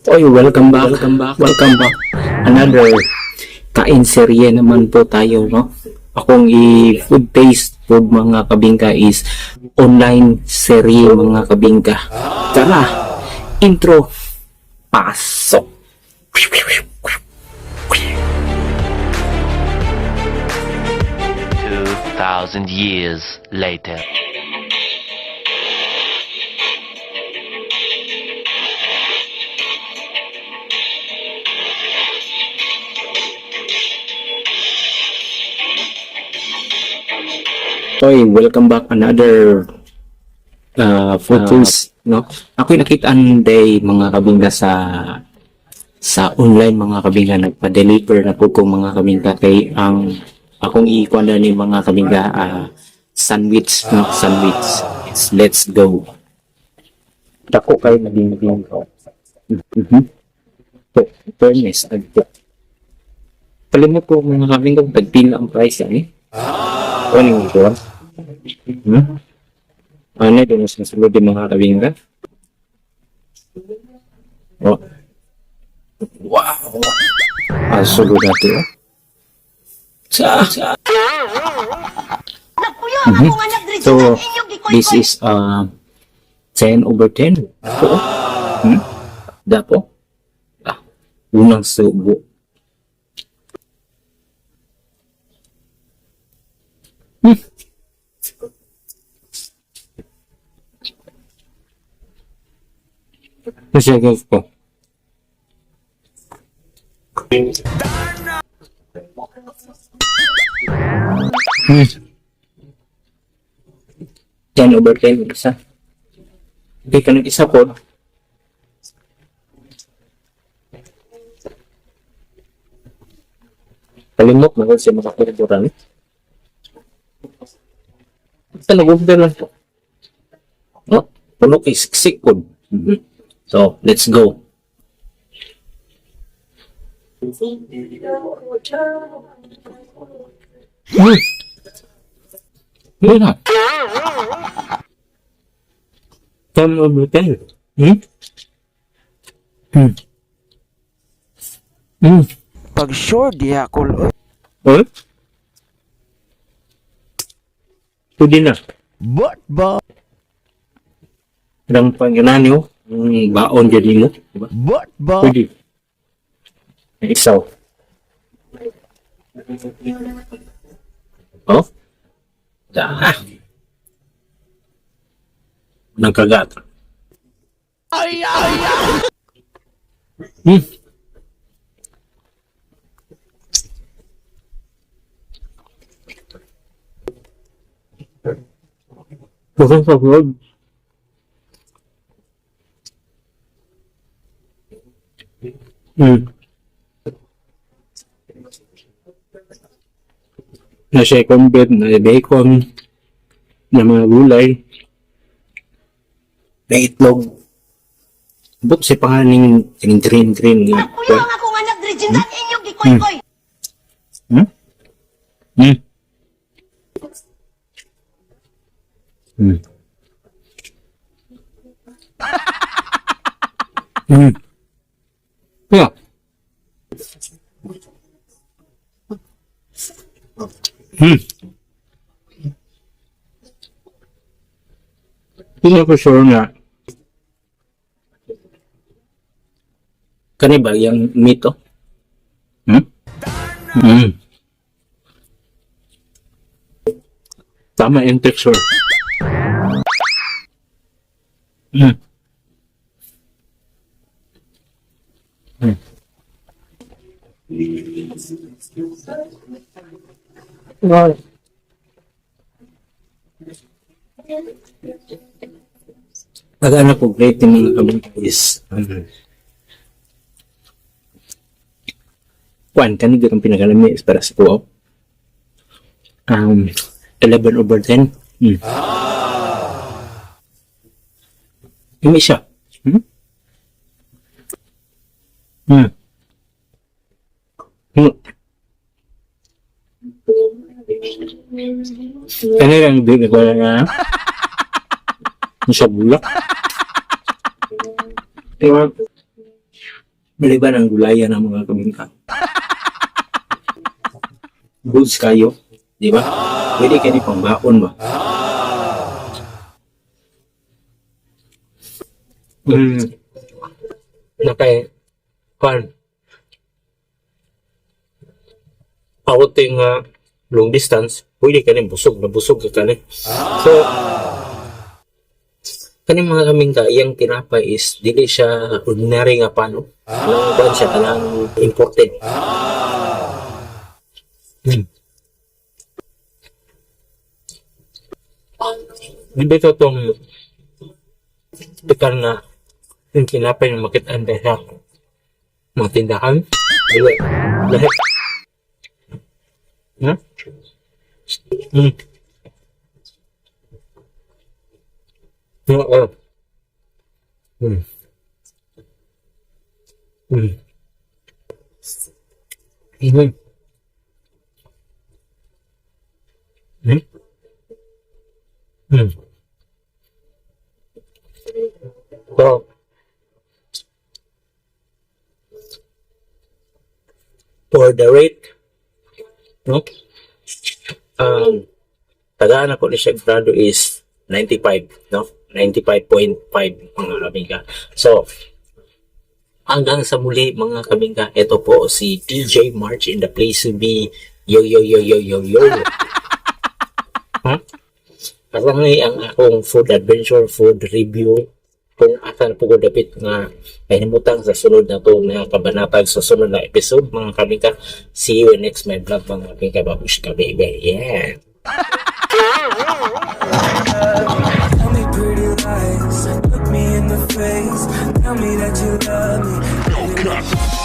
Oy, welcome back. Welcome back. Welcome back. Another kain serye naman po tayo, no? Akong i-food taste food, mga kabingka, is online serye, mga kabingka. Tara, intro, pasok! 2,000 years later. Oy, welcome back, another food taste, no? Ako'y nakitaan day, mga kabingka, sa online, mga kabingka. Nagpa-deliver na po ko, mga kabingka, kay ang akong i-kuan na ni, mga kabingka, sandwich, no? Sandwich. Let's go. Dako kay naging ko. Fairness, agto. Palimot ko, mga kabingka, tagpila ang price yan eh. Ano yung ito? Hmm? Ano, doon sa sulod yung mga kabingka? Oh. Wow! Ah, sulod natin, oh. Sa! So, this is 10 over 10. Po. Hmm? Dapo. Ah, unang subo. Kasi ko. 10 over 10 isa. Okay, kanang isa po. Kalimot na kung siya makakulburan. Basta nag-order lang po. Oh, puno kay siksik po. So, let's go. Yun na. 10 over 10. Hmm? Hmm. Pag sure diha ko. Huh? Pwede na. But ba Ilang pangalan niyo, yung baon dyan mo. Diba? but ba Pwede. May isaw. Oh? Dah. Nagkagat. Ay ay ay. Bukan sa vlog. Na second bed, na bacon, na mga gulay, na itlog. Buk si pangaling green green green. Kuya ang akong anak diri hmm? Inyong gikoy-koy. Yeah. Hindi ko sure na. Kani ba yung mito? Hmm? Tama yung texture. Wow. Pag ano po, great yung mga kabinta is kuan, kanina ang pinakalami is para sa kuwaw. 11 over 10. Yung isa. Hmm? Hmm. Kani lang di ko na. Sa bulak. Diba? Maliban ang gulayan ng mga kabingka. Goods kayo, di ba? Pwede kini pangbaon ba? Nakay kan outing nga long distance, pwede ka ni busog na busog ka kani. So, kani, mga kamingka, iyang tinapay is dili siya ordinary nga pano. Kanang kuan siya, kanang imported. Di ba ito tong typical na yung tinapay na makitaan tayo sa mga tindahan? Dili. Lahi. Hmm? Oo. So, for the rate, no? Tagaan ako ni siya grado is 95, no? 95.5, mga kabingka. So, hanggang sa muli, mga kabingka, ito po si DJ March in the place to be. Yo, yo, yo, yo, yo, yo. Huh? Parang ni ang akong food adventure, food review, kung asa na po ko dapit nga kahimutang sa sunod na to mga kabanatag, sa sunod na episode, mga kabingka. See you in next my vlog, mga kabingka. Babushka baby, yeah. Tell me pretty lies, look me in the face. Tell me that you love me.